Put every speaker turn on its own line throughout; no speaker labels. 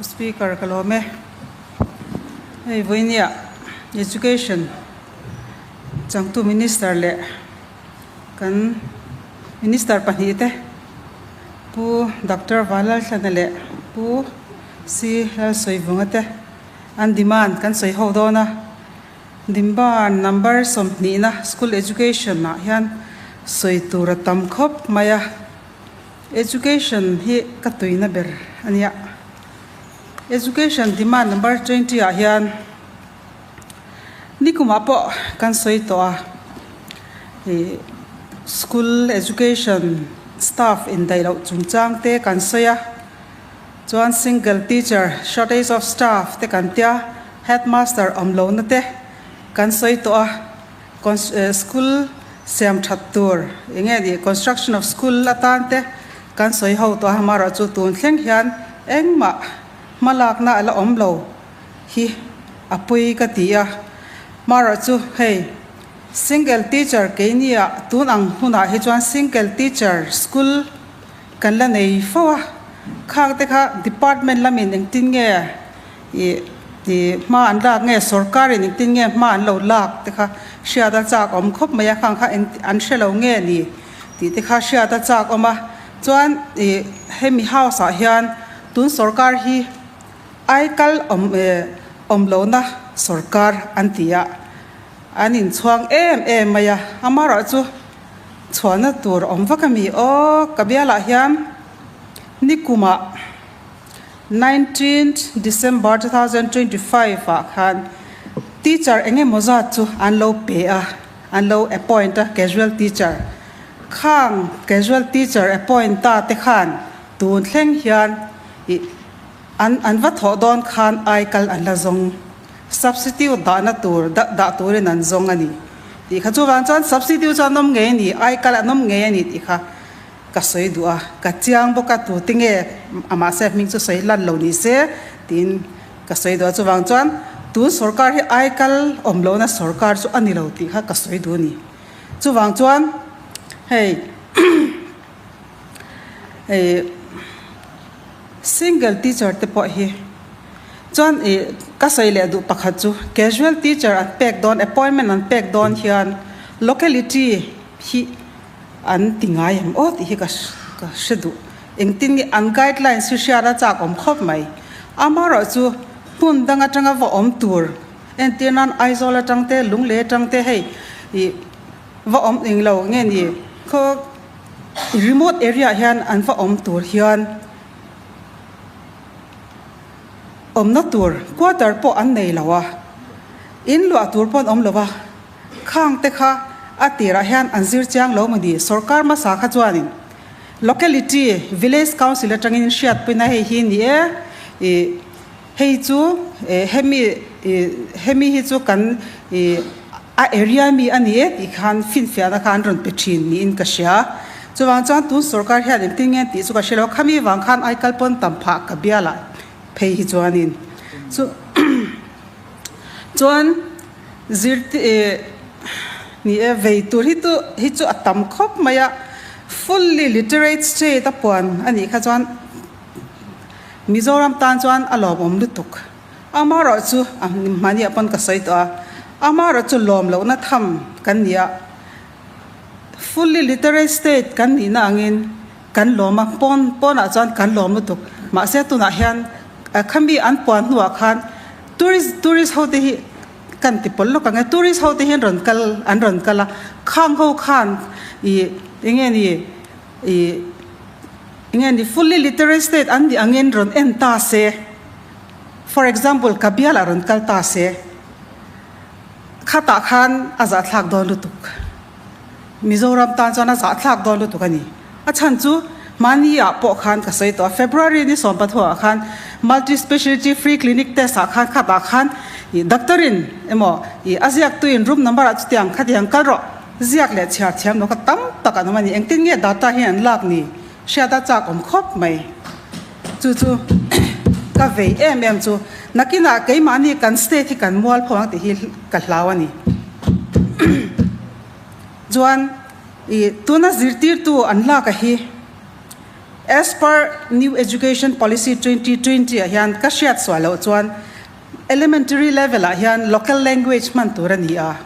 Speaker ka lawm e. Hei vawinia Education changtu Minister leh kan Minister pahnihte Pu Doctor Vanlalthlana leh Pu C Lalsawivunga te an demand kan sawi ho dawn a. Demand number sawmhnihna School Education ah hian sawi tur a tam khawp mai a. Education hi ka tuina ber a nia. Education demand number 20 ah hian nikumah pawh kan sawi tawh a, ih school education staff indaih loh chungchang te kan sawi a, chuan single teacher shortage of staff te kan tia, headmaster awm lohna te kan sawi tawh a. School siam that tur eng nge ni construction of school atan te kan sawi ho tawh a, amaherawhchu tun thleng hian engmah hmalakna a la awm lo hi a pui ka ti a, amaherawhchu hei single teacher keini ah tun ang hunah hi chuan single teacher school kan la nei fo a, khang te kha department lamin engtin nge Ih ih hma an lak nge sorkarin engtin nge hma an lo lak te kha hriat a chak awm khawp mai a, khang kha eng an hre lo nge ni tih te kha hriat a chak awm a, chuan ih hemi house ah hian tun sorkar hi aikal awm eh awm lohna sorkar an ti a, an inchhuang em em mai a, amaherawhchu chhuahna tur awm vak a mi aw ka bialah hian nikumah. 19th December 2025 ah khan teacher eng emaw zat chu an lo pe a, an lo appoint a casual teacher. Khang casual teacher appoint ta te khan tun thleng hian ih an an va thawh dawn khan aikal an la zawng substitute dahna tur dah turin an zawng a ni tih kha. Chuvang chuan substitute chu an awm ngei a ni, aikal an awm ngei a ni tih kha. Ka sawi duh a, ka chiang bawk a, tute nge amah se hming chu sawi lan lo ni se tiin ka sawi duh a, chuvang chuan tun sorkar hi aikal awm lohna sorkar chu a ni lo tih kha ka sawi duh a ni. Chuvang chuan hei hei single teacher te pawh hi chuan ih ka sawi leh duh pakhat chu casual teacher an pek dawn appointment an pek dawn hian locality hi An ti ngai ang aw tih hi ka ka hre duh. Engtin nge an guidelines hi hriat a chak awm khawp mai. Amaherawhchu hmun dang atanga va awm tur entir nan Aizawl atang te, Lunglei atang te hei ih va awm eng lo nge ni khaw remote area ah hian an va awm tur hian awmna tur quarter pawh an nei lo a, in luah tur pawh an awm lo a. Khang te kha a tirah hian an zir chiang lo maw ni? Sorkar hmasa kha chuanin locality, village council atangin hriatpuina hei hi ni e, ih hei chu hemi ih hemi hi chu kan ih a area mi a ni e tih khan finfiahna kha an rawn pe thin niin ka hria. Chuvang chuan tun sorkar hian engtin nge tih chu ka hre lo, khami vang khan aikal pawn tam phah ka bialah phei hi chuanin chu chuan. Zirti eh ni e, vei tur hi chu hi chu a tam khawp mai a, fully literate state a puan a nih kha chuan Mizoram tan chuan a lawmawm lutuk. Amaherawh chu a hmani ah pawn ka sawi tawh a, amaherawh chu lawm lohna tham kan ni a, fully literate state kan nihna angin kan lawm a, pawn pawnah chuan kan lawm lutuk. Mahse tunah hian khami an puan hnuah khan Tourist tourist ho te hi kan ti pawl lawk ang e, tourist ho te hi an rawn kal an rawn kal a, khang ho khan ih eng nge ni ih eng nge ni fully literate state an nih angin rawn en ta se, for example ka bialah rawn kal ta se, khatah khan a zahthlak dawn lutuk. Mizoram tan chuan a zahthlak dawn lutuk a ni. A chhan chu hmani ah pawh khan ka sawi tawh a, February ni sawmpathuah khan Multi Speciality Free Clinic test ah khan khatah khan ih doctor in emaw ih a ziaktu in room number ah chutiang khatiang kal rawh ziak leh chhiar thiam lo kha tam tak an awm a ni. Engtin nge data hi an lak ni hriat a chak awm khawp mai. Chu chu ka vei em em chu nakinah keimahni kan state hi kan mualpho ang tih hi ka hlau a ni. Chuan ih tuna zirtirtu an lak a hi As per New Education Policy 2020 ah hian ka hriat suah loh chuan elementary level ah hian local language hman tur a ni a.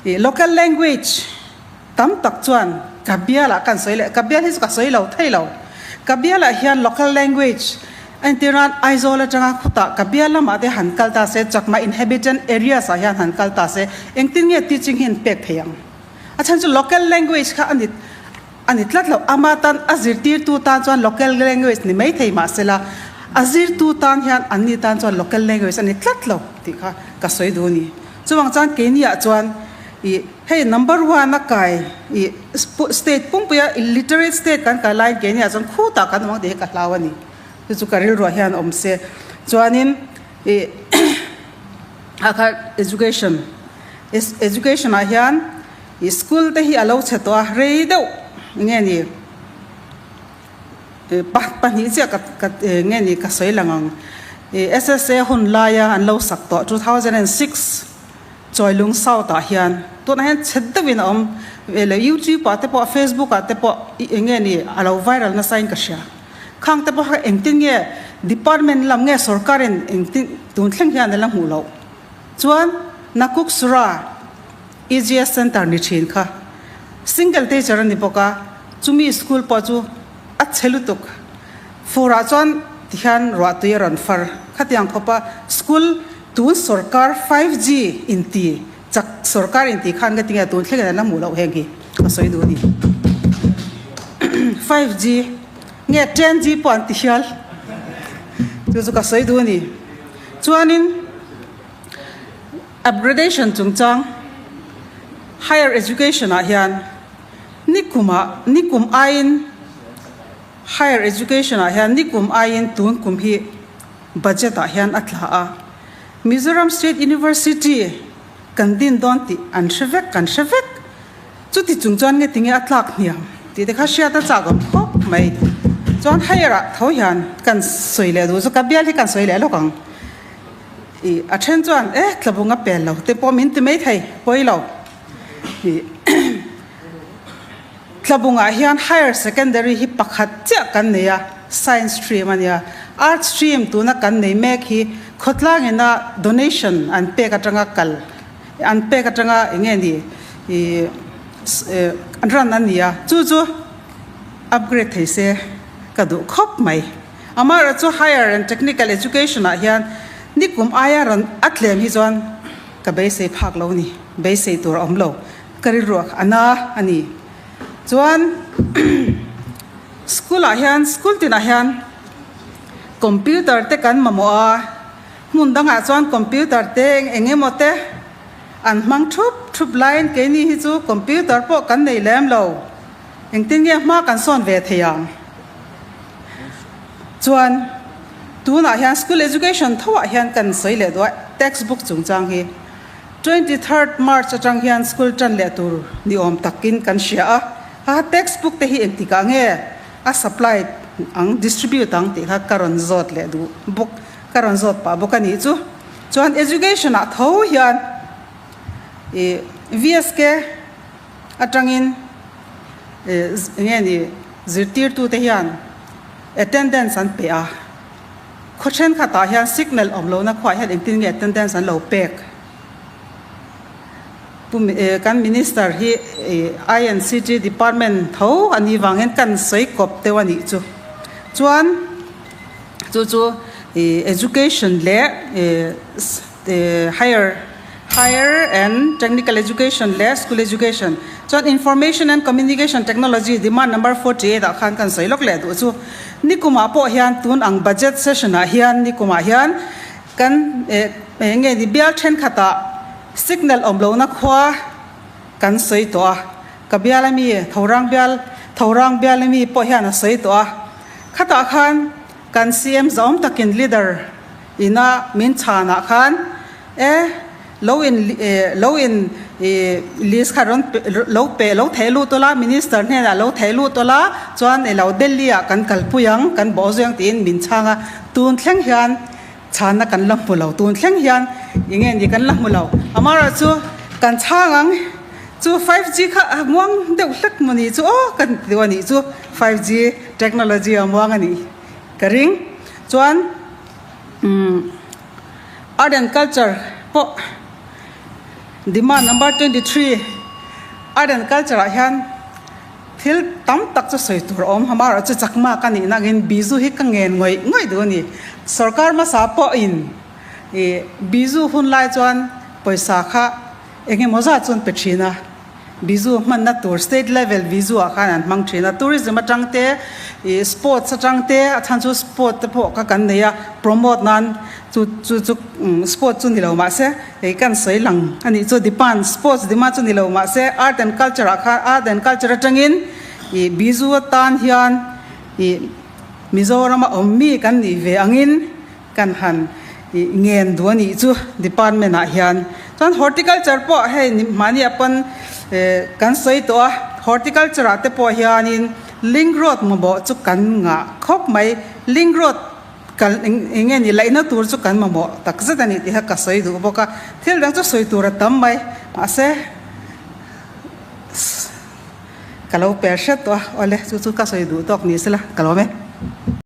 Ih local language tam tak chuan ka bialah kan sawi leh, ka bial hi chu ka sawi lo thei lo. Ka bialah hian local language a intir nan Aizawl atanga khutah ka bial lamah te han kal ta se, Chakma inhabitant areas ah hian han kal ta se, engtin nge teaching hi an pek thei ang? A chhan chu local language kha a ni a ni tlat lo. Ama tan a zirtirtu tan chuan local language ni mai thei mahsela a zirtu tan hian anni tan chuan local language a ni tlat lo tih kha ka sawi duh a ni. Chuvang chuan keiniah chuan ih hei number one a kai ih state pumpuia illiterate state kan kai laiin keiniah chuan khutah kan awm ang tih hi ka hlau a ni. Chu chu ka rilruah hian awm se. Chuanin ih a kha education education ah hian ih school te hi a lo chhe tawh a rei deuh nge ni pahnih chiah ka ka nge ni ka sawi lang ang ih S_S_A hun laia an lo sak tawh 2006 Chawilung South ah hian tunah hian chhe deuhin a awm leh YouTube ah te pawh Facebook ah te pawh ih eng nge ni a lo viral nasa in ka hria. Khang te pawh kha engtin nge department lam nge sorkarin engtin tun thleng hian a la hmuh loh chuan Nakuk Sura EGS Centre ni thin kha single teacher a ni bawk a, chumi school pawh chu a chhe lutuk. Furah chuan tihian ruahtui a rawn far khatiang khawpa school tun sorkar 5G inti chak sorkar inti khan ka ti nge tun thlengin an la hmuh loh heng hi ka sawi duh a ni. 5G nge 10G pawh an ti hial chu chu ka sawi duh a ni. Chuanin upgradation chungchang higher education ah hian nikumah nikum aiin higher education ah hian nikum aiin tun kum hi budget ah hian a tla a. Mizoram State University kan din dawn tih an hre vek kan hre vek. Chuti chung chuan nge tinge a tlak hniam tih te kha hriat a chak awm khawp mai. Chuan higher ah tho hian kan sawi leh duh chu ka bial hi kan sawi leh lawk ang. Ih a then chuan e tlabung a pel lo te pawh min ti mai thei pawi lo. Ih tlabungah hian higher secondary hi pakhat chiah kan nei a, science stream a nia. Arts stream tuna kan nei mek hi khawtlang ina donation an pek atanga kal an pek atanga eng nge ni ih an run a ni a, chu chu upgrade thei se ka duh khawp mai. Amaherawhchu higher and technical education ah hian nikum aia rawn a tlem hi chuan ka beisei phak lo ni, beisei tur a awm lo, ka rilruah a na a ni. Chuan school ah hian school tinah hian computer te kan mamawh a, hmun dangah chuan computer te eng emaw te an hmang thup thup laiin keini hi chu computer pawh kan nei lem lo. Engtin nge hma kan sawn ve thei ang? Chuan tunah hian school education thoah hian kan sawi leh duah textbook chungchang hi 23rd March atang hian school tan leh tur ni awm takin kan hria a, a textbook te hi engtikah nge a supply ang distribute ang tih kha ka rawn zawt leh duh bawk ka rawn zawt pah bawk a nih chu. Chuan education ah tho hian ih VSK atangin eng nge ni zirtirtute hian attendance an pe a, khaw thenkhatah hian signal awm lohna khuaah hian engtin nge attendance an lo pek? Pu kan minister hi INCT department tho a nih vangin kan sawi kawp deuh a nih chu. Chuan chu chu education leh Higher Higher and Technical Education leh School Education chuan Information and Communication Technology Demand Number 48 ah khan kan sawi lawk leh duh chu. Nikumah pawh hian tun ang Budget Session ah hian nikumah hian kan eng nge ni bial thenkhatah signal awm lohna khua kan sawi tawh a, ka bial ami Thorang bial Thorang bial ami pawh hian a sawi tawh a, khatah khan kan CM zahawm takin leader Ina min chhanah khan e lo in lo in list kha rawn lo pe lo theh lut ula minister hnenah lo theh lut ula chuan e lo Delhi ah kan kalpui ang kan bawh zui ang tiin min chhang a tun thleng hian chhanna kan la hmu lo tun thleng hian enge ni kan la hmu lo amaherawhchu kan chhang ang chu 5G kha muang deuh hlek maw ni chu aw kan ti deuh a nih chu. 5G technology a muang a nih ka ring. Chuan umm art and culture pawh demand number 23 art and culture ah hian thil tam tak chu sawi tur a awm. Amaherawhchu chakma ka nih nangin Bizu hi ka ngen ngawih ngawih duh a ni. Sorkar hmasa pawhin ih Bizu hun lai chuan pawisa kha eng emaw zat chu an pe thin a. Bizu hmanna tur state level bizu ah khan an hmang thin a, tourism atang te ih sports atang te a chhan chu sport te pawh kha kan nei a promote nan chu chu chu sport chu ni lo mahse hei kan sawi lang a nih chu depart sports demand chu ni lo mahse art and culture ah khan art and culture atangin ih bizu atan hian ih Mizoram a awm mi kan nih ve angin Kan han ngen duh a nih chu department ah hian. Chuan horticulture pawh hei mahni ah pawn kan sawi tawh a, horticulture ah te pawh hianin link road mamawh chu kan ngah khawp mai. Link road kal eng nge ni laihna tur chu kan mamawh tak zet a ni tih kha ka sawi duh bawk a. Thil dang chu sawi tur a tam mai mahse ka lo per hret tawh a, awle chu chu ka sawi duh tawk ni sela ka lawm e.